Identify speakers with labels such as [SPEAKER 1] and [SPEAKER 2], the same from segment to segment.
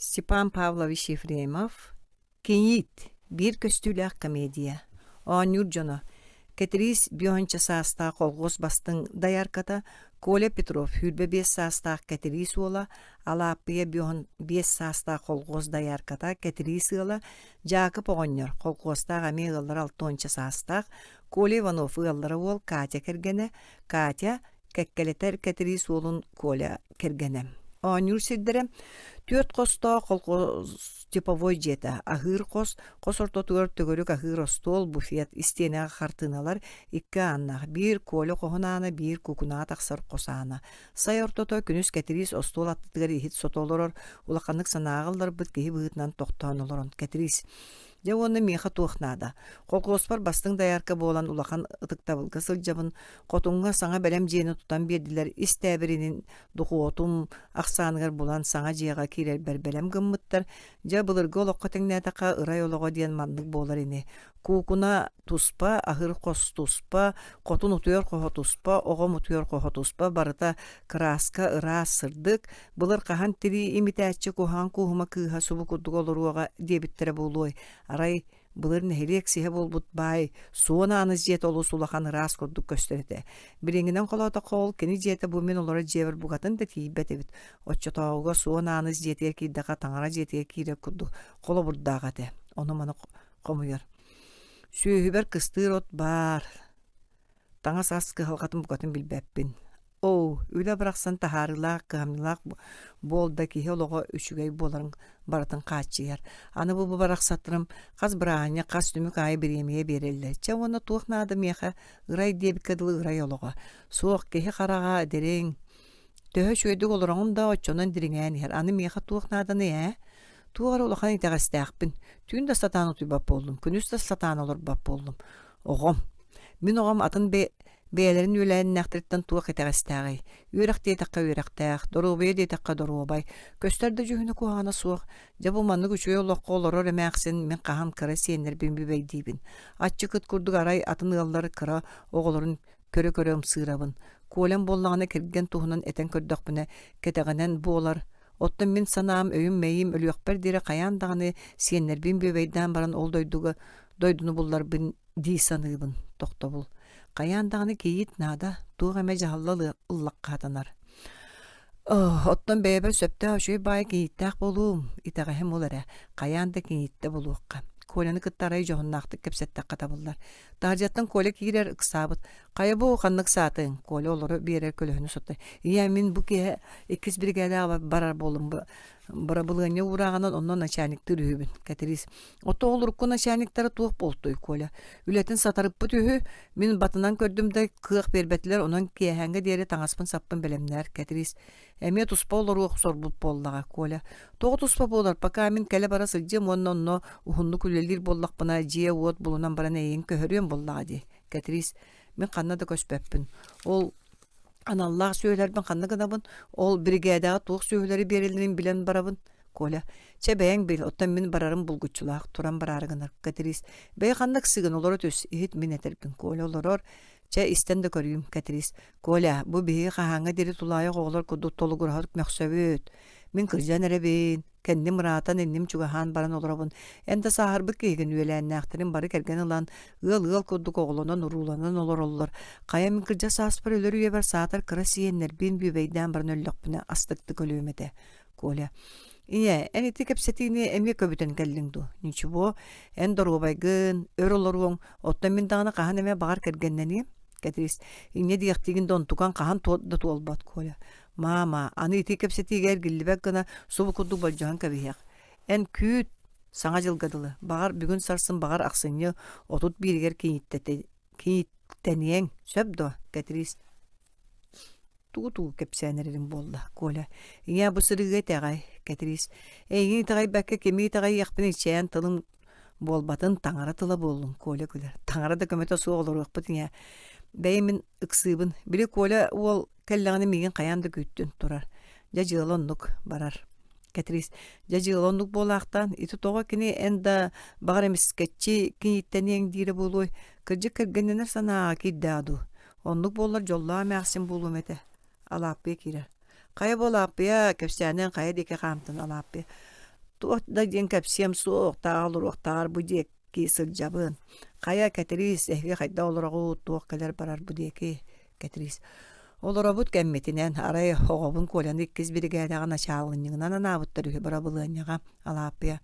[SPEAKER 1] Степан Павлович Ефремов «Кийиит» биир көстүүлээх комедия. Оонньуур дьоно: Кэтириис биэһүнчэ саастаах колхуос бастыҥ доярката, Коля Петров 25 саастаах Кэтириис уола, Алааппыйа 5 саастаах колхуос доярката, Кэтириис ыала, Дьаакып оҕонньор, колхуостаах эмиэ ыаллара алтуонча саастаах, Коля Иванов ыаллара уол Катя кэргэнэ, Катя кэккэлэтэр Кэтириис уолун Коля кэргэнэ. Оонньуур сирдэрэ түөрт хостоох колхоз типовой дьиэтэ, аһыыр хос, хос ортотугар төгүрүк аһыыр остуол, буфет, истиэнэҕэ хартыыналар, икки ааннаах, биир Коля хоһун аана, биир куукунаҕа тахсар хос аана. Сай ортото күнүс Кэтириис остуол аттытыгар иһит сото олорор, улаханнык санааҕа ылларбыт киһи быһыытынан тохтоон олорон Кэтириис Дьэ уонна миэхэ туох наада? Колхуоспар бастыҥ доярка буолан улахан ытыктабылга сылдьабын, Хотуҥҥа саҥа бэлэм дьиэни тутан биэрдилэр, ис тээбиринин дохуотум ахсааныгар булан саҥа дьиэҕэ киирэрбэр бэлэм гыммыттар. Дьэ, былыргы олоххо тэҥнээтэххэ, ырай олоҕо диэн маннык буолар ини. Куукуна туспа, аһыыр хос туспа, хотун утуйар хоһо туспа, оҕом утуйар хоһо туспа, барыта кырааска, ыраас, сырдык. Былыр хаһан тирии имитээччи куһаҕан кууһума кыыһа субу курдук олоруоҕа диэбиттэрэ буолуой. Арай Былыр нэһилиэк сиһэ буолбут баай суон Ааныс дьиэтэ олус улахан ыраас курдук көстөр этэ. Билиҥҥинэн холоотоххо ол кини дьиэтэ бу мин олорор дьиэбэр букатын да тиийбэт эбит. Оччотооҕуга суон Ааныс дьиэтигэр киирдэххэ таҥара дьиэтигэр киирэр курдук холобурдаах этэ. Ону-маны хомуйар. Сүөһүбэр кыстыыр от баар. Таҥас ас кыһалҕатын букатын билбэппин. Оо, үлэ барахсан таһаарыылаах, кыһамньылаах буол да киһи олоҕо үчүгэй буоларын барытын хааччыйар. Аны бу барахсаттарым хас бырааһынньык, хас түмүк аайы бириэмийэ биэрэллэр. Чэ уонна туох наада миэхэ ырай диэбиккэ дылы ырай олоҕо. Суох, киһи хараҕа дириҥ. Төһө үчүгэйдик олороҕун да оччонон дириҥээн иһэр. Аны миэхэ туох нааданый ээ? Туох эрэ улахан итэҕэстээхпин. Түүн да сатаан утуйбат буоллум, күнүс да сатаан олорбот буоллум. Оҕом. Мин оҕом атын бэйэлэрин үөлээннээхтэриттэн туох итэҕэстээҕий? Үөрэх диэтэххэ үөрэхтээх, доруобуйа диэтэххэ доруобай, көстөр да дьүһүнэ куһаҕана суох. Дьэ бу маннык үчүгэй олоххо олорор эмээхсин мин хаһан кыра сиэннэрбин бүбэйдиибин. Аччык ыт курдук арай атын ыаллар кыра оҕолорун көрө-көрө ымсыырабын. Колям буоллаҕына кэргэн туһунан этэн көрдөхпүнэ кэтэҕинэн буолар. Оттон мин санаам, өйүм-мэйиим өлүөхпэр диэри хайаан даҕаны сиэннэрбин бүөбэйдээн баран ол дойдуга дойдуну булларбын дии саныыбын, тохтобул. Хайаан даҕаны кийиит наада, туох эмэ дьаһалла ыллахха хатанар. Оттон бэйэбэр сөптөөх үчүгэй баайы кийииттээх буолуум, итэҕэһим ол эрэ, хайаан да кийииттэ булуохха. Коляны кытта арай дьоһуннаахтык кэпсэттэххэ табыллар. Таһырдьаттан Коля киирэр ыксаабыт. Хайа бу ханнык саатыҥ? Коля олоро биэрэр көлөһүнү сотто. Ийээ, мин бу киэһэ иккис биригээдэҕэ барар буоллум. Бырабылыанньа уурааҕынан онно начальниктыыр үһүбүн. Кэтириис. Ото ол урукку начальниктара туох буолтуй, Коля? Үлэтин сатарыппыт үһү. Мин батынан көрдүм да кыах биэрбэтилэр, онон киэһээҥҥэ диэри таҥаспын-саппын бэлэмнээр, Кэтириис. Эмиэ туспа олоруох сорбут буоллаҕа, Коля. Тоҕо туспа буолар, пока мин кэлэ-бара сылдьыам уонна онно уһуннук үлэлиир буоллахпына, дьиэ-уот булунан баран эйигин көһөрүөм буоллаҕа дии, Кэтириис. Мин ханна да көспөппүн. Ол аналлаах сүөһүлэрбин ханна гынабын, ол биригээдэҕэ туох сүөһүлэри биэрэллэрин билэн барабын. Коля, чэ бэйэҥ бил, оттон мин барарым булгуччулаах, туран бараары гынар. Кэтириис, бэйэ ханна ыксыгын, олоро түс, иһит мин этэрбин. Коля олорор, чэ истэн да көрүүм, Кэтириис. Коля, бу биһиги хаһааҥҥа диэри тулаайах оҕолор курдук толугураһа мөхсөбүт. Мин кырдьан эрэбин, Кэнним ыраатан, инним чугаһаан баран олоробун. Эн да сааһырбыт киһигин үөлээннээхтэрин бары кэргэн ылан, ыал-ыал курдук оҕолонон-урууланан олороллор. Хайа мин кырдьа сааспар өлөр үйэбэр саатар кыра сиэннэрбин бүөбэйдээн баран өллөхпүнэ астыктык өлүөм этэ. Коля. Ийээ, эн ити кэпсэтиини эмиэ көбүтэн кэллиҥ дуо? Ничего, эн доруобайгын, өр олоруоҥ, оттон мин даҕаны хаһан эмэ баҕар кэргэннэниэм. Кэтириис, инньэ диэхтиигин да онтукаҥ хаһан да туолбат, Коля. Маама, аны ити кэпсэтиигэ эргиллибэт гына субу курдук болдьоһон кэбиһиэх. Эн күүт, Саҥа дьылга дылы, баҕар бүгүн-сарсын, баҕар ахсынньы 31-гэр кийииттэниэҥ, сөп дуо, Кэтириис? Тугу-тугу кэпсээн эрэриҥ буолла, Коля? Ийээ, бу сырыыга итэҕэй, Кэтириис. Эйигин итэҕэйбэккэ кими итэҕэйиэхпиний, чээн тылым буолбатын, таҥара тыла буоллун, Коля күлэр. Таҥара да көмөтө суох олоруохпут ийээ. Бэйэ мин ыксыыбын. Били Коля уол кэллэҕинэ миигин хайаан да күүттүн турар. Дьэ дьыала оннук барар. Кэтириис, дьэ дьыала оннук буолаахтаан, ити тоҕо кини эн да баҕар эмискэччи кинииттэниэҥ диирэ буолуой, кырдьык кэргэннэнэр санааҕа киирдэҕэ дуу. Оннук буоллар дьоллоох эмээхсин буолуом этэ. Алааппыйа киирэр. Хайа бу Алааппыйа, кэпсээнин хайа диэки хаамтын Алааппыйа. Туох да диэн кэпсиэм суох, таах олоруохтааҕар бу диэки сылдьабын. Хайа, Кэтириис, эһиги хайдах олороҕут, туох кэлэр-барар бу диэки? Кэтириис. Олоробут кэммитинэн, арай оҕобун Коляны иккис биригээдэҕэ начаалынньыгынан анаабыттар үһү бырабылыанньаҕа Алааппыйа.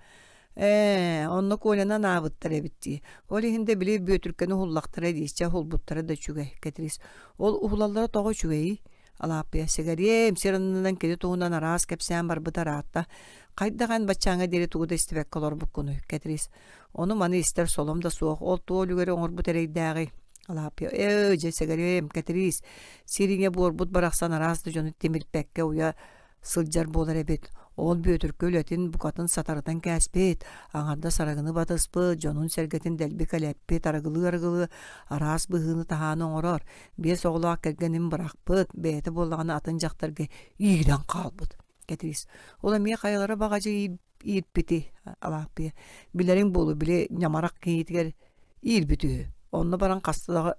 [SPEAKER 1] Ээ, онно Коляны анаабыттар эбит дии. Ол иһин да били Бүөтүркэни уһуллахтара дии, чэ уһулбуттара да үчүгэй, Кэтириис. Ол уһулаллара тоҕо үчүгэйий? Алааппыйа сэгэриэм, сир аннынан кини туһунан араас кэпсээн барбыта ыраатта. Хайдах эн баччааҥҥа диэри тугу да истибэккэ олорбуккунуй, Кэтириис. Ону-маны истэр солом да суох, ол туох үлүгэри оҥорбут эрэйдээҕий? Алааппыйа ээ, дьэ сэгэриэм, Кэтириис, сир иҥэ буорбут барахсан араас да дьону тимирпэккэ уйа сылдьар буолар эбит. Ол Бүөтүркэ үлэтин букатын сатарытан кээспит, аҥардас арыгыны батыспыт, дьонун-сэргэтин дэлби кэлэппит, арыгылыы-арыгылыы араас быһыыны-таһааны оҥорор, биэс оҕолоох кэргэнин бырахпыт, бэйэтэ буоллаҕына атын дьахтарга иирэн хаалбыт. Кэтириис ол эмиэ хайалара баҕадьы иирпити Алааппыйа билэриҥ буолуо били ньамарах киһитигэр иирбит үһү онно баран хаста да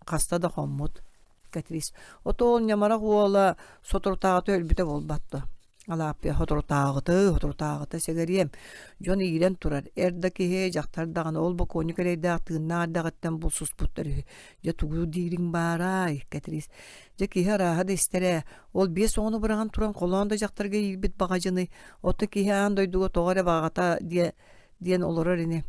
[SPEAKER 1] хаста да хоммут Кэтириис ото ол ньамарах уола соторутааҕыта өлбүтэ буолбат дуо Алааппыйа соторутааҕыты соторутааҕыта сэгэриэм дьон иирэн турар эр да киһи дьахтар даҕаны ол бокуонньук эрэйдээх тыыннаах эрдэҕиттэн булсуспуттар үһү дьэ тугу диириҥ баарай Кэтириис дьэ киһи арааһа да истэр ээ ол биэс оҕону быраҕан туран холоон да дьахтарга иирбит баҕадьыный Ото киһи аан дойдуга тоҕо эрэ баҕата диэ диэн олорор ини.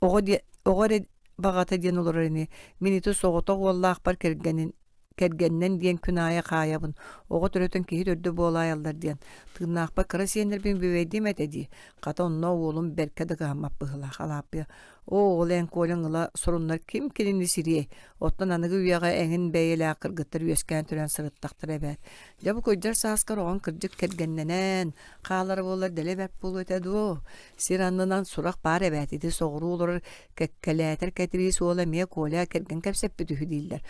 [SPEAKER 1] Оҕо диэ оҕо эрэ баҕата диэн олорор ини. Мин ити соҕотох уоллаахпар кэргэнин кэргэннэн диэн күн аайы хаайабын. Оҕо төрөтөн киһи төрдө буолаайаллар диэн. Тыыннаахпар кыра сиэннэрбин бүөбэйдиэм этэ дии. Хата онно уолум бэркэ да кыһаммат быһыылаах Алааппыйа Оо, ол эн Коляҥ ыла соруннар ким кинини сириэй? Оттон аныгы үйэҕэ эҥин бэйэлээх кыргыттар үөскээн төрөөн сырыттахтара эбээт. Дьэ бу кырдьар сааскар оҕоҥ кырдьык кэргэннэнэн, хаалара буоллар дэлэ бэрт буолуо этэ дуо? Сир аннынан сурах баар эбээт ити соҕуруу олорор кэккэлээтэр Кэтириис уола эмиэ Коля кэргэн кэпсэппит үһү дииллэр.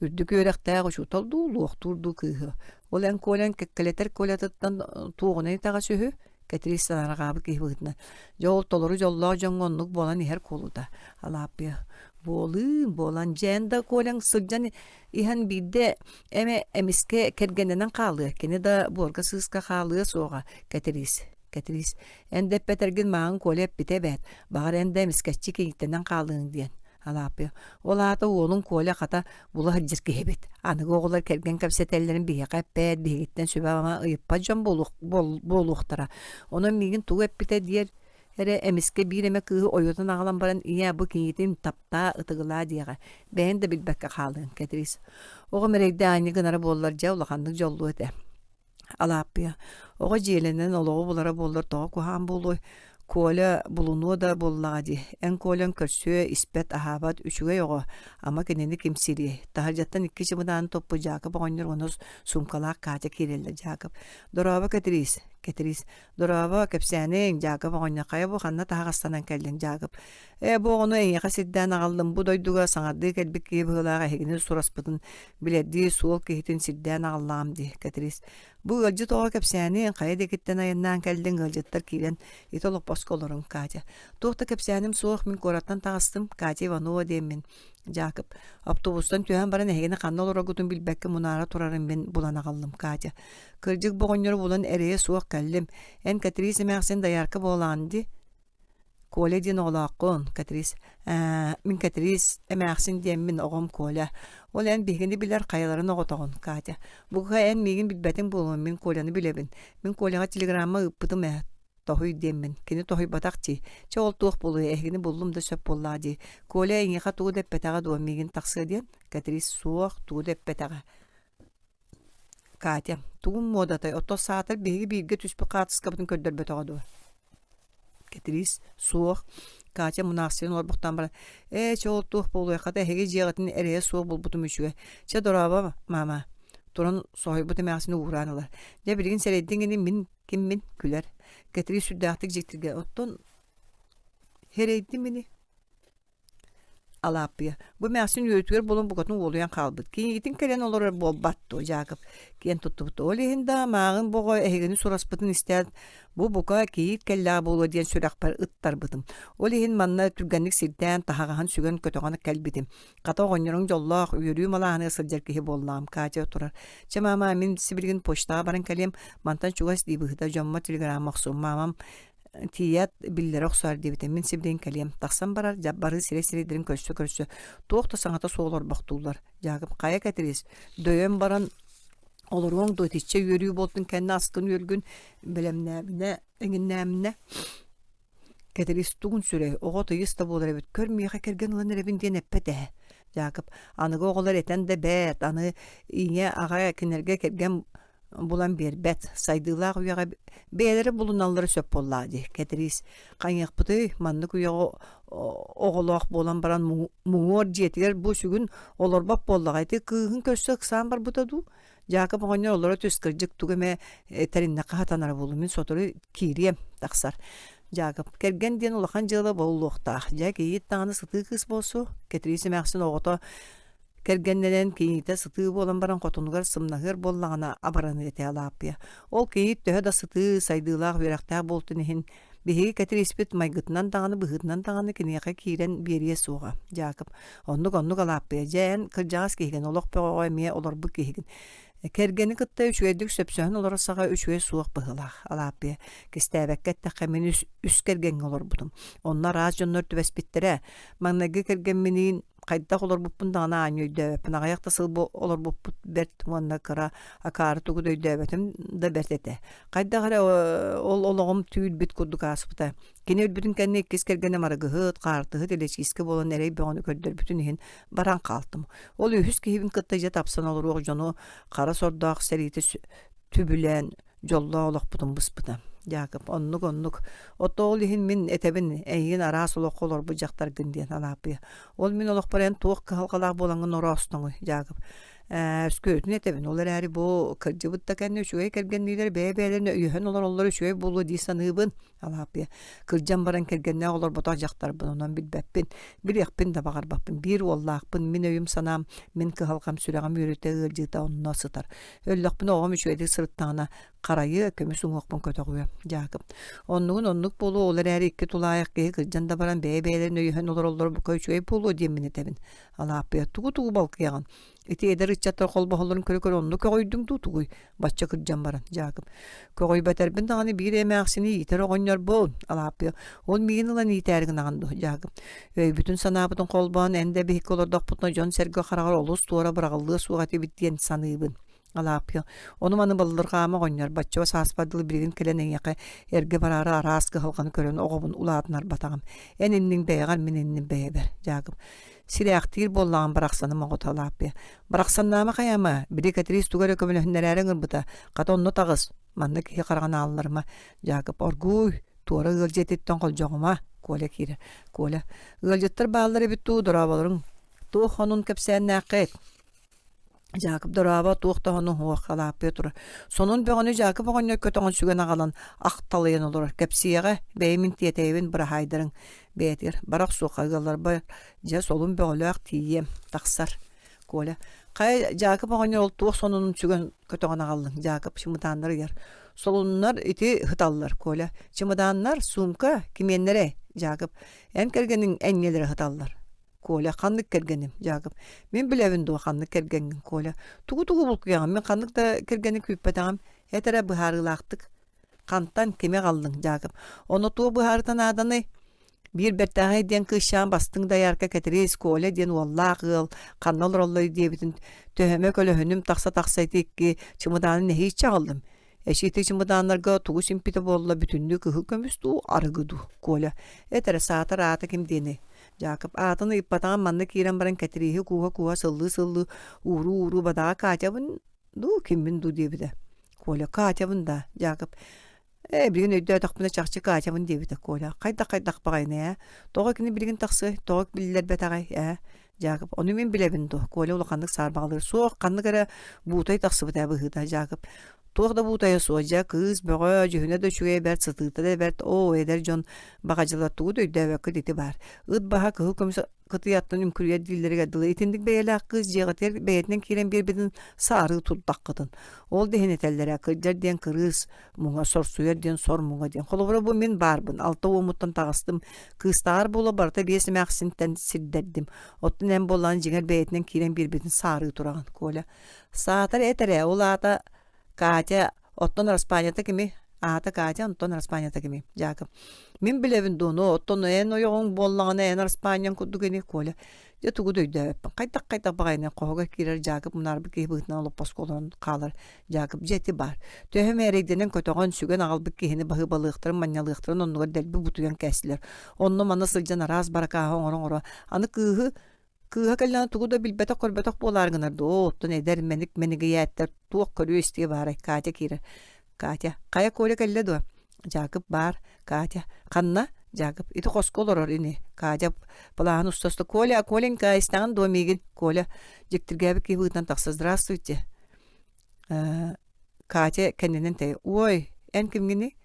[SPEAKER 1] Үрдүк үөрэхтээх учуутал дуу, луохтуур дуу кыыһы. Ол эн Коляҥ кэккэлэтэр Колятыттан туоҕунан итэҕэс үһү? Кэтириис санаарҕаабыт киһи быһыытынан дьэ ол толору дьоллоох дьоҥҥо оннук буолан иһэр куолута Алааппыйа буолыым буолан дьээн да Коляҥ сылдьан иһэн биирдэ эмэ эмискэ кэргэннэнэн хаалыа кини да буорга сыыска хаалыа суоҕа Кэтириис Кэтириис эн да эппэтэргин мааҕын Коля эппитэ эбээт баҕар эн да эмискэччи кийииттэнэн хаалыаҥ диэн Алааппыйа ол аата уолуҥ Коля хата була сылдьар киһибит. Аныгы оҕолор кэргэн кэпсэтэллэрин биһиэхэ эппэт, биһигиттэн сүбэ-ама ыйыппат дьон буолуохтара. Онон миигин тугу эппитэ диэр эрэ эмискэ биир эмэ кыыһы ойутан аҕалан баран ийээ бу кинитин таптаа, ытыгылаа диэҕэ. Бэйэн да билбэккэ хаалыаҥ, Кэтириис. Оҕом эрэйдээх инньэ гынара буоллар дьэ улаханнык дьоллуо этэ. Алааппыйа оҕо дьиэлэнэн олоҕу булара буоллар тоҕо куһаҕан буолуой? Коля булунуо да буоллаҕа дии. Эн Коляҥ көрсүө, испэт, аһаабат үчүгэй оҕо, ама кинини ким сириэй? Таһырдьаттан икки чымыдааны топпут Дьаакып оҕонньор уонна суумкалаах Катя киирэллэр Дьаакып «Дорообо, Кэтириис!» Кэтириис «Дорообо, кэпсээниҥ, Дьаакып оҕонньор хайа бу ханна таһаҕастанан кэллиҥ, Дьаакып?» «Ээ, бу оҕону эйиэхэ сирдээн аҕаллым, бу дойдуга саҥардыы кэлбит киһи быһыылаах эһигини сураспытын билэрдии суол киһитин сирдээн аҕаллаҕым дии, Кэтириис. Бу ыалдьыт оҕо кэпсээниҥ, хайа диэкиттэн айаннаан кэллиҥ, ыалдьыттар киирэн ити олоппоско олоруҥ, Катя. Туох да кэпсээним суох, мин куораттан таҕыстым, Катя Иванова диэммин. Дьаакып. Автобустан түһэн баран эһигини ханна олороргутун билбэккэ мунаара турарын мин булан аҕаллым, Катя. Кырдьык бу оҕонньору булан эрэйэ суох кэллим. Эн Кэтириис эмээхсин доярка буолаҕын дии? Коля диэн оҕолооххун, Кэтириис. Ээ, мин Кэтириис эмээхсин диэммин, оҕом Коля. Ол эн биһигини билэр хайаларын оҕотоҕун, Катя. Бука эн миигин билбэтиҥ буолуо, мин Коляны билэбин. Мин Коляҕа телеграмма ыыппытым ээ, тоһуй диэммин. Кини тоһуйбатах дии. Чэ ол туох буолуой, эһигини буллум да сөп буоллаҕа дии. Коля эйиэхэ тугу да эппэтэҕэ дуо, миигин тахсыа диэн? Кэтириис суох, тугу да эппэтэҕэ. Катя, тугун муодатай, оттон саатар биһиги бииргэ түспүт хаартыскабытын көрдөрбөтөҕө дуо? Кэтириис, суох. Катя мунаахсыйан олорбохтоон баран, ээ, чэ ол туох буолуой, хата эһиги дьиэҕитин эрэйэ суох булбутум үчүгэй. Чэ, дорообо, маама. Туран соһуйбут эмээхсини уураан ылар. Дьэ, билигин сэрэйдиҥ ини мин киммин? күлэр. Кэтириис сүрдээхтик дьиктиргэ, оттон сэрэйдим ини. Алааппыйа бу эмээхсин үөрүүтүгэр буолан букатын уолуйан хаалбыт. Кийиитин кэлэн олорор буолбат дуо, Дьаакып киэн туттубут. Ол иһин да мааҕын боҕо эһигини сураспытын истээт, бу бука кийиит кэллэҕэ буолуо диэн сүрэхпэр ыттарбытым. Ол иһин манна түргэнник сирдээн, таһаҕаһын сүгэн көтөҕөн кэлбитим. Хата оҕонньоруҥ дьоллоох, үөрүү малааһыныгар сылдьар киһи буоллаҕым, Катя турар. Чэ, маама, мин сибилигин почтаҕа баран кэлиэм, мантан чугас дии быһыыта, дьоммор телеграмма охсуом. Маамам. Тиийээт биллэрэ охсоор диэбитэ, мин сибилигин кэлиэм. Тахсан барар, бары сирэй-сирэйдэрин көрсө-көрсө туох да саҥата суох олорбохтууллар. Дьаакып хайа Кэтириис, дөйөн баран олоруоҥ дуо итиччэ үөрүү буолтун кэннэ аскын-үөлгүн бэлэмнээминэ, эҥиннээминэ Кэтириис тугун сүрэй, оҕо тыйыс да буолар эбит, көр миэхэ кэргэн ылан эрэбин диэн эппэт ээ. Дьаакып, аныгы оҕолор этэн да бэрт, аны ийэ, аҕа кинилэргэ кэргэн булан биэрбэт, сайдыылаах үйэҕэ бэйэлэрэ булуналлара сөп буоллаҕа дии, Кэтириис. Хайыахпытый, маннык үйэҕэ оҕолоох буолан баран муҥуор дьиэтигэр бу сүгүн олорбот буоллаҕа, ити кыыһын көрсө ыксаан барбыта дуу? Дьаакып оҕонньор олоро түс, кырдьык тугу эмэ тэриннэххэ сатанара буолуо, мин сотору киириэм, тахсар. Дьаакып, кэргэн диэн улахан дьыала буолуохтаах. Дьэ, кийиит даҕаны сытыы кыыс буолсу. Кэтириис эмээхсин оҕото Кэргэннэнэн кийиитэ сытыы буолан баран хотунугар сымнаһыар буоллаҕына абараныа этэ Алааппыйа. Ол кийиит төһө да сытыы, сайдыылаах үөрэхтээх буолтун иһин, биһиги Кэтирииспит майгытынан даҕаны быһыытынан даҕаны киниэхэ киирэн биэриэ суоҕа. Дьаакып, оннук-оннук Алааппыйа, дьэ эн кырдьаҕас киһигин, олох бөҕөҕө эмиэ олорбут киһигин. Кэргэни кытта үчүгэйдик сөпсөһөн олорор саҕа үчүгэй суох быһыылаах, Алааппыйа. Кистээбэккэ эттэххэ, мин үс, үс кэргэҥҥэ олорбутум. Онно араас дьоннор түбэспиттэрэ. Маҥнайгы кэргэмминиин хайдах олорбуппун даҕаны аанньа өйдөөбөппүн. Аҕыйах да сыл бу олорбуппут бэрт уонна кыра акаары тугу да өйдөөбөтүм да бэрт этэ. Хайдах эрэ ол олоҕум түүл-бит курдук ааспыта. Кини өлбүтүн кэннэ иккис кэргэним арыгыһыт, хаартыһыт, илэчиискэ буолан эрэй бөҕөнү көрдөрбүтүн иһин баран хаалтым. Ол үһүс киһибин кытта дьэ тапсан олоруох дьону хара сордоох сэриитэ түбүлээн дьоллоох олохпутун быспыта. Дьаакып, оннук-оннук. Ото ол иһин мин этэбин, эйигин араас олоххо олорбут дьахтаргын диэн Алааппыйа. Ол мин олохпор эн туох кыһалҕалаах буолаҥҥын ороостоҥуй, Дьаакып. Ээ, өскүөтүн этэбин, ол эрээри бу кырдьыбыт да кэннэ үчүгэй кэргэнниилэр бэйэ-бэйэлэрин өйөһөн олороллоро үчүгэй буолуо дии саныыбын. Алааппыйа. Кырдьан баран кэргэннээх олорботох дьахтарбын, онон билбэппин, билиэхпин да баҕарбаппын. Биир уоллаахпын, мин өйүм-санаам, мин кыһалҕам, сүрэҕим үөрүүтэ, ыалдьыыта онно сытар. Өллөхпүнэ оҕом үчүгэйдик сырыттаҕына харайыа, көмүс уҥуохпун көтөҕүө. Дьаакып. Оннугун оннук буолуо, ол эрээри икки тулаайах киһи кырдьан да баран бэйэ-бэйэлэрин өйөһөн олороллоро бука үчүгэй буолуо диэммин этэбин. Алааппыйа тугу-тугу балкыйаҕын? Ити эдэр ыччаттар холбоһоллорун көрө-көрө оннук көҕүйдүҥ дуу тугуй? Бачча кырдьан баран, Дьаакып. Көҕүйбэтэрбин даҕаны биир эмээхсини иитэр оҕонньорбун, Алааппыйа. Ол миигин ылан иитээри гынаҕын дуо, Дьаакып. Өйбүтүн-санаабытын холбоон эн да биһикки олордохпутуна дьон-сэргэ хараҕар олус туора быраҕыллыа суох этибит диэн саныыбын. Алааппыйа. Ону-маны баллырҕаама оҕонньор, баччаҕа сааспар дылы билигин кэлэн эйиэхэ эргэ бараары араас кыһалҕаны көрөн оҕобун улаатынарбатаҕым. Эн инниҥ бэйэҕэр, мин инним бэйэбэр, Дьаакып. Сирээхтиир буоллаҕым барахсаным оҕото Алааппыйа. Барахсаннаама хайаама, били Кэтириис тугу эрэ көмөлөһүннэрээри ыҥырбыта. Хата онно таҕыс, манна киһи хараҕын аалларыма. Дьаакып оргууй, туора ыал дьиэтиттэн холдьоҕума, Коля киирэр. Коля, ыалдьыттар бааллар эбит дуу, дорооболоруҥ. Туох онун кэпсээннээххит? Дьаакып дорообо туох да ону суох Алааппыйа турар. Сонун бөҕөнү Дьаакып оҕонньор көтөҕөн сүгэн аҕалан ахталыйан олорор. Кэпсиэҕэ, бэйэм тиэтэйэбин быраһаайдарыҥ бэйэтигэр. Бара охсуохха ыалларбар дьэ солун бөҕөлөөх тиийиэм. Тахсар. Коля, хайа Дьаакып оҕонньор ол туох сонунун сүгэн көтөҕөн аҕаллыҥ? Дьаакып чымытааннар ыйар. Солуннар ити ыһыталлар, Коля. Чымыдааннар, суумка, кимиэннэрэй? Дьаакып, эн кэргэниҥ энньэлэрэ ыһыталлар. Коля, ханнык кэргэним? Дьаакып, мин билэбин дуо ханнык кэргэҥҥин, Коля? Тугу-тугу булкуйаҕын? Мин ханнык да кэргэни күүппэтэҕим. Эт эрэ быһаарыылаахтык. Хантан, кими аҕаллыҥ, Дьаакып? Ону туох быһаарыта нааданый? Биир бэртээхэй диэн кыысчаан бастыҥ доярка Кэтириис Коля диэн уоллаах ыал ханна олороллор диэбитин төһөмө көлөһүнүм тахса-тахса ити икки чымыдааны нэһииччэ аҕаллым. Эчи ити чымыдааннарга тугу симпитэ буолла бүтүннүү кыһыл көмүс дуу, арыгы дуу, Коля. Эт эрэ саатар аата ким диэний? Дьаакып аатын ыйыппатаҕын манна киирэн баран Кэтирииһи кууһа-кууһа сыллыы-сыллыы ууруу-ууруу бадаҕа Катябын дуу, киммин дуу диэбитэ. Коля Катябын да, Дьаакып ээ билигин өйдөөтөхпүнэ чахчы Катябын диэбитэ Коля. Хайдах-хайдах баҕайыный ээ? Тоҕо кини билигин тахсыай? Тоҕо биллэрбэтэҕэй ээ? Дьаакып ону мин билэбин дуо? Коля улаханнык саарбаҕалыыр. Суох, ханнык эрэ буутай тахсыбыт ээ быһыыта, Дьаакып. Туох да буутайа суох, дьэ, кыыс бөҕө, дьүһүнэ да үчүгэйэ бэрт, сытыыта да бэрт, оо, эдэр дьон баҕадьылар тугу да өйдөөбөккүт ити баар. Ыт баһа кыһыл көмүс кытыйаттан үҥкүрүйэр дииллэригэр дылы итинник бэйэлээх кыыс дьиэҕитигэр бэйэтинэн киирэн биэрбитин саарыы турдаххытын. Ол да иһин этэллэрэ, кырдьар диэн кырыыс муҥа, сорсуйар диэн сор муҥа диэн. Холобура бу мин баарбын, алта уоммуттан таҕыстым, кыыстааҕар буола барыта биэс эмээхсинтэн сирдэрдим. Оттон эн буоллаҕын дьиҥэр бэйэтинэн киирэн биэрбитин саарыы тураҕын, Коля. Саатар эт эрэ, ол аата Катя, оттон араспаанньата кими? Аата Катя, онтон араспаанньата кимий? Дьаакып. Мин билэбин дуону, оттон эн ойоҕуҥ буоллаҕына эн араспаанньаҥ курдук ини Коля. Дьэ тугу да өйдөөбөппүн. Хайдах-хайдах баҕайынан хоһугар киирэр Дьаакып мунаарбыт киһи быһыытынан олоппоско олорон хаалар. Дьаакып дьэ ити баар. Төһө эмэ эрэйдэнэн көтөҕөн, сүгэн аҕалбыт киһини баһыыбалыахтарын, манньалыахтарын оннугар дэлби бутуйан кээстилэр. Онно-манна сылдьан араас баракааһы оҥоро-оҥоро, аны кыыһы Кыыһа кэллэҕинэ тугу да билбэтэх-көрбөтөх буолаары гынар дуо, оттон эдэр мэник мэнигийээттэр туох көрүө-истиэ баарай, Катя киирэр. Катя, хайа Коля кэллэ дуо? Дьаакып баар. Катя, ханна? Дьаакып, ити хоско олорор ини. Катя плаһын уста-уста, Коля, Коленька, истэҕин дуо миигин? Коля, дьиктиргээбит киһи быһыытынан тахса, здравствуйте. Катя кэннинэн тэйэ, ой, эн кимҥиний?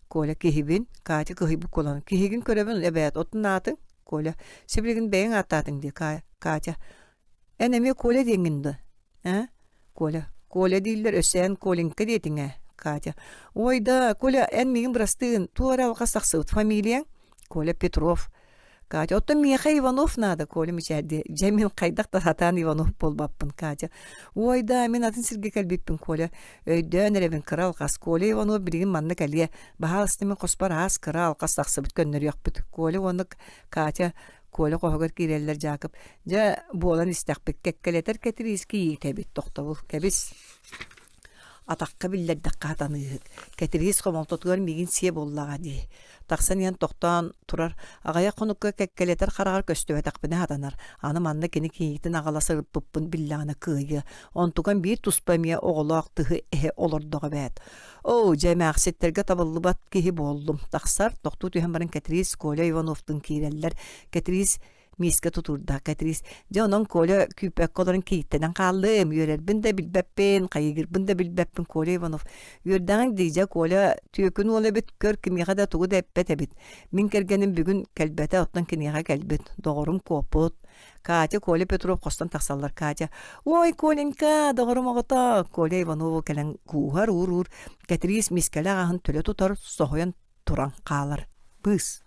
[SPEAKER 1] Коля киһибин, Катя кыһыйбыт куолаһын, киһигин көрөбүн эбээт, оттон аатыҥ? Коля, сибилигин бэйэҥ ааттаатыҥ дии, Катя. Эн эмиэ Коля диэҥҥин дуо? Ээ? Коля, Коля дииллэр, өссө эн Коленька диэтиҥ ээ, Катя. Ой да, Коля, эн миигин бырастыын, туох эрэ алҕас тахсыбыт, фамилияҥ? Коля Петров. Катя, оттон миэхэ Иванов наада, Коля мичээрдиэ. Дьэ, мин хайдах да сатаан Иванов буолбаппын, Катя. Ой да, мин атын сиргэ кэлбиппин, Коля. Өйдөөн эрэбин, кыра алҕас. Коля Иванов билигин манна кэлиэ. Баһаалыста мин хоспор аас кыра алҕас тахсыбыт көннөрүөхпүт. Коля уонна Катя Коля хоһугар киирэллэр Дьаакып. Дьэ, буолан истэхпит. Кэккэлэтэр Кэтириискэ иитэбит. Тохтобул. Кэбис. Атахха биллэрдэххэ сатаныыһык. Кэтириис хомолтотугар миигин сиэ буоллаҕа дии. Тахсан иһэн тохтоон турар, аҕыйах хонукка кэккэлэтэр хараҕар көстүбэтэхпинэ сатанар. Аны манна кини кийиитин аҕала сырыппыппын биллэҕинэ кыайыа. Онтукам биир туспа эмиэ оҕолоох тыһы эһэ олордоҕо эбээт. Оо, дьэ эмээхситтэргэ табыллыбат киһи буоллум. Тахсар, тохтуу түһэн баран Кэтириис Коля Ивановтуун киирэллэр. Кэтириис миискэ тутуурдаах Кэтириис дьэ онон Коля күүппэккэ олорон кийииттэнэн хааллым үөрэрбин да билбэппин хайыгырбын да билбэппин Коля Иванов үөрдэҕиҥ дии дьэ Коля түөкүн уол эбит көр кимиэхэ да тугу да эппэт эбит мин кэргэним бүгүн кэлбэтэ оттон киниэхэ кэлбит доҕорум куоппут Катя Коля Петров хостон тахсаллар Катя ой Коленька доҕорум оҕото Коля Иванову кэлэн кууһар уур-уур Кэтириис миискэлээх аһын төлө тутар соһуйан туран хаалар быыс.